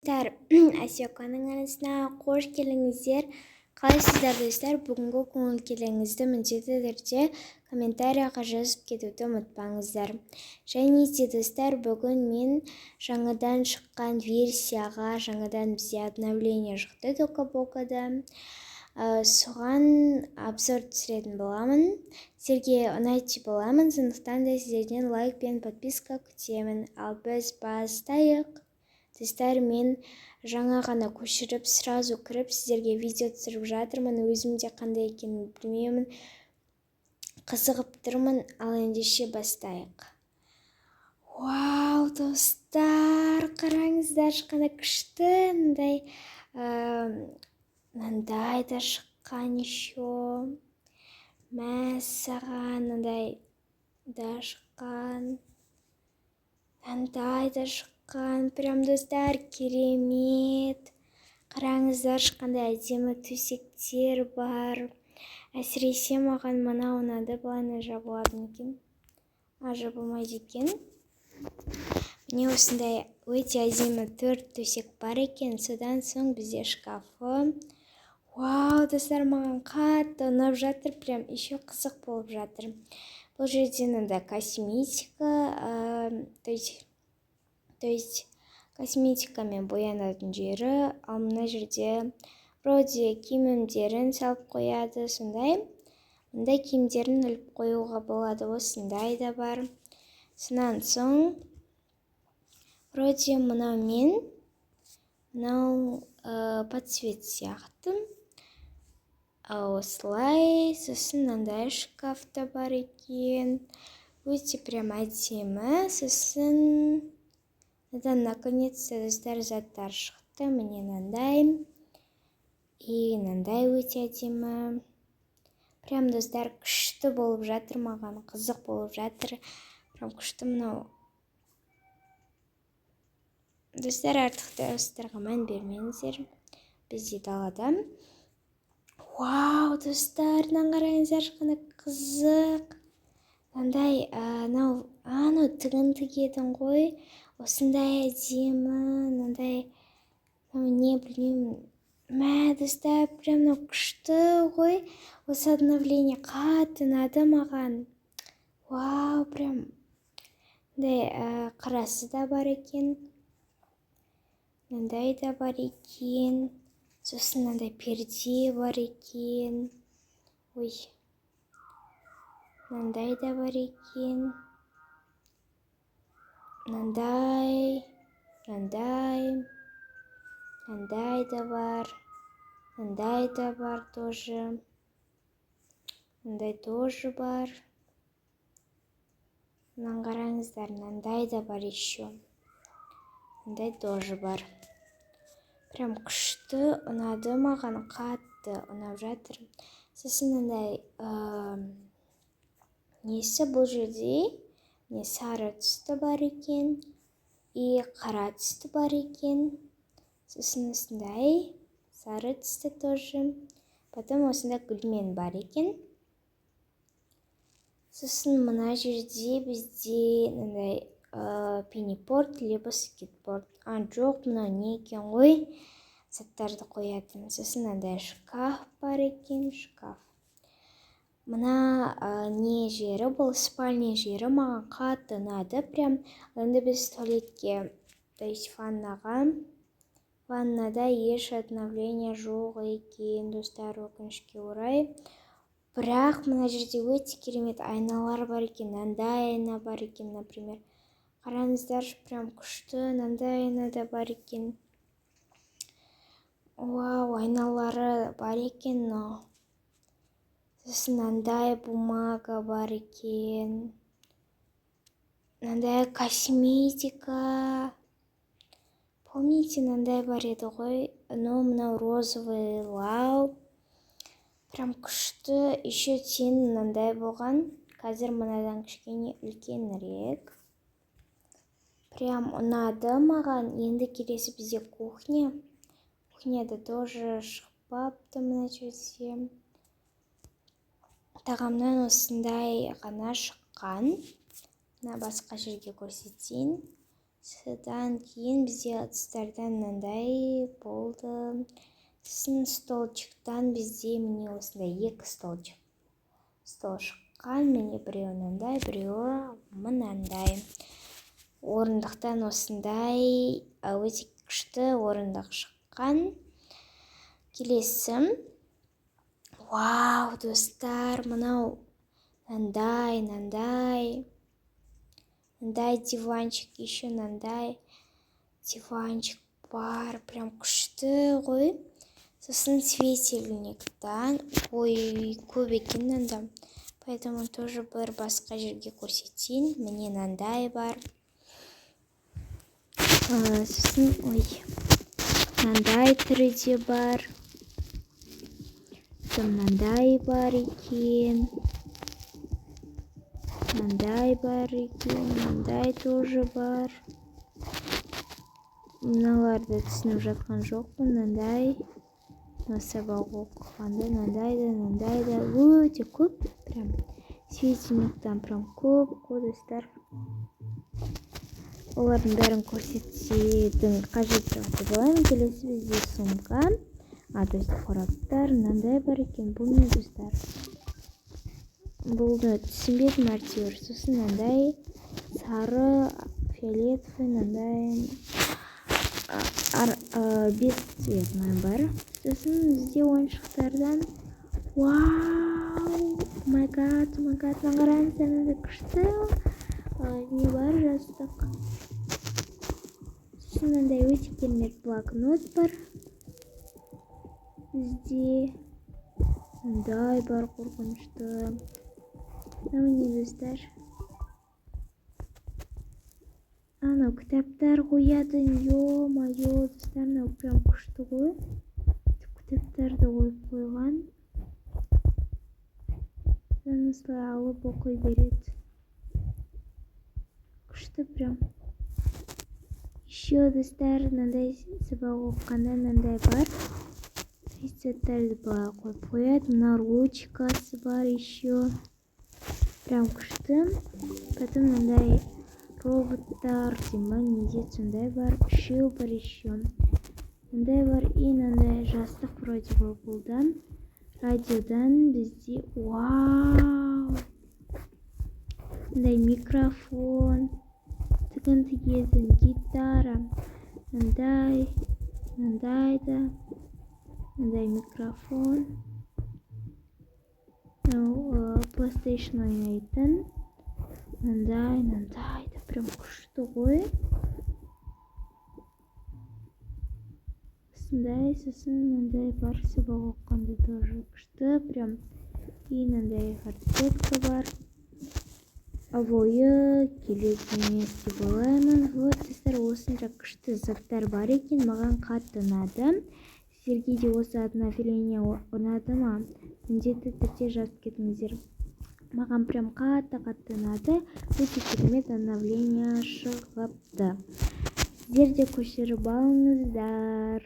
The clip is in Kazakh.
Достар, Асеканың арнасына қош келдіңіздер! Қалайсыздар, достар? Бүгінгі көңіл күйлеріңізді міндетті түрде комментарияға жазып кетуді ұмытпаңыздар. Және де, достар, бүгін мен жаңадан шыққан версияға, жаңадан бізде обновление шықты Тока Бокада, соған обзор түсіретін боламын. Сіздерге ұнайды деп боламын, сондықтан да сіздерден лайк пен подписка күтемін. Ал біз бастайық. Достар, мен жаңа ғана көшіріп, сразу кіріп, сіздерге видео түсіріп жатырмын. Өзім де қандай екенін білмеймін, қызығып тұрмын. Ал ендеше бастайық. Вау, достар, қараңыздаршы, қандай күшті! Мындай, мынандай да шыққан еще. Мәссаған, мынандай да шыққан, мынандай да шыққан. Прям, достар, керемет! Қараңыздаршы, қандай әдемі төсектер бар. Әсіресе маған мынау ұнады. Былайына жабылады ма екен? А, жабылмайды екен. Міне, осындай өте әдемі төрт төсек бар екен. Содан соң бізде шкафы. Вау, достар, маған қатты ұнап жатыр, прям еще қызық болып жатыр. Бұл жерде мынандай косметика, то есть косметикамен боянатын жері. Ал мына жерде вроде киімдерін салып қояды, сондай. Мындай киімдерін іліп қоюға болады, осындай да бар. Сонан соң вроде мынау мен мынау подсвет сияқты осылай. Сосын мынандай шкаф та бар екен, өте прям әдемі. Сосын мынадан, наконец-то, достар, заттар шықты. Міне, мынандай и мынандай өте әдемі. Прям, достар, күшті болып жатыр, маған қызық болып жатыр, прям күшті мынау. Достар, артық дауыстарға мән бермеңіздер, бізде далада. Вау, достар, мынаны қараңыздаршы, қандай қызық! Мынандай, анау, анау тігін тігетін ғой, осындай әдемі. Мынандай, мынау не, білмеймін. Мә, достар, прям мынау күшті ғой. Осы обновление қатты ұнады маған. Вау, прям мындай қарасы да бар екен, мынандай да бар екен. Сосын мынандай перде бар екен. Ой, мынандай да бар екен, мынандай, мынандай, мынандай да бар, мындай да бар тоже, мындай тоже бар. Мынаны қараңыздар, мынандай да бар еще, мындай тоже бар. Прям күшті, ұнады маған, қатты ұнап жатыр. Сосын мынандай несі, бұл жерде не, сары түсті бар екен и қара түсті бар екен. Сосын осындай сары түсті тоже, потом осындай гүлмен бар екен. Сосын мына жерде бізде мынандай пенипорт либо скейтборд. А, жоқ, мынау не екен ғой, заттарды қоятын. Сосын мынандай шкаф бар екен, шкаф. Мына не жері, бұл спальня жері, маған қатты ұнады прям. Енді біз туалетке, то есть ваннаға. Ваннада еш обновление жоқ екен, достар, өкінішке орай. Бірақ мына жерде өте керемет айналар бар екен. Мынандай айна бар екен, например, қараңыздаршы, прям күшті. Мынандай айна да бар екен. Вау, айналары бар екен мынау. Сосын мынандай бумага бар екен, мынандай косметика. Помните, мынандай бар еді ғой, но мынау розовый лау, прям күшті. Еще тең мынандай болған, қазір мынадан кішкене үлкенірек. Прям ұнады маған. Енді келесі бізде кухня. Кухняда тоже шықпапты. Мына жерде тағамнан осындай ғана шыққан. Мына басқа жерге көрсетейін. Содан кейін бізде ыдыстардан мынандай болды. Сосын столчиктан бізде міне осындай екі столчик. Стол шыққан, міне біреуі мынандай, біреуі мынандай. Орындықтан осындай өте күшті орындық шыққан. Келесі. Вау, достар, мынау мынандай, мынандай. Мындай диванчик, еще мынандай диванчик бар, прям күшті ғой. Сосын светильниктан, ой, көп екен мынанда. Поэтому тоже бір басқа жерге көрсетейін. Міне мынандай бар. Сосын, ой, мынандай түрі де бар. Сосын мынандай бар екен. Мынандай бар екен, мынандай тоже бар. Мыналарды түсініп жатқан жоқпын. Мынандай. Мына сабақ оқығанда мынандай да, мынандай да өте көп. Прям светильниктан прям көп қой, достар. Олардың бәрін көрсетудің қажеті жоқ деп ойлаймын. Келесі бізде сумка. А, то есть қораптар мынандай бар екен. Бұл не, достар? Бұны түсінбедім әйтеуір. Сосын мынандай сары, фиолетовый, мынандай бесцветный бар. Сосын бізде ойыншықтардан, вау, my God, my God, мына қараңыздар, мынандай күшті не бар, жастық. Сосын мынандай өте керемет блокнот бар. Бізде мындай бар, қорқынышты. Мынау не, достар? Анау кітаптар қоятын. Ё-моё, достар, мынау прям күшті ғой. Кітаптарды қойып қойған. Осылай алып оқи береді. Күшті прям. Еще, достар, мынандай сабақ оқығанда мынандай бар. Заттарды былай қойып қояды. Мына ручкасы бар еще. Прям күшті. Потом мынандай роботтар деймін ба, не дейді, сондай бар. Үшеу бар еще. Мындай бар и мынандай жастық вроде бы бұл да. Радиодан бізде, вау, мындай микрофон, тігін тігетін, гитара, мындай, мындай да, мындай микрофон, мынау PlayStation ойнайтын, мындай, мындай да прям күшті ғой. Осындай, сосын мындай бар, сабақ оқығанда тоже күшті прям. И мынандай фортепка бар. Обойы керек емес деп ойлаймын. Вот, достар, осынша күшті заттар бар екен, маған қатты ұнады. Сіздерге де осы обновление ұнады ма? Міндетті түрде жазып кетіңіздер. Маған прям қатты-қатты ұнады. Өте керемет обновление шығыпты. Сіздер де көшіріп алыңыздар.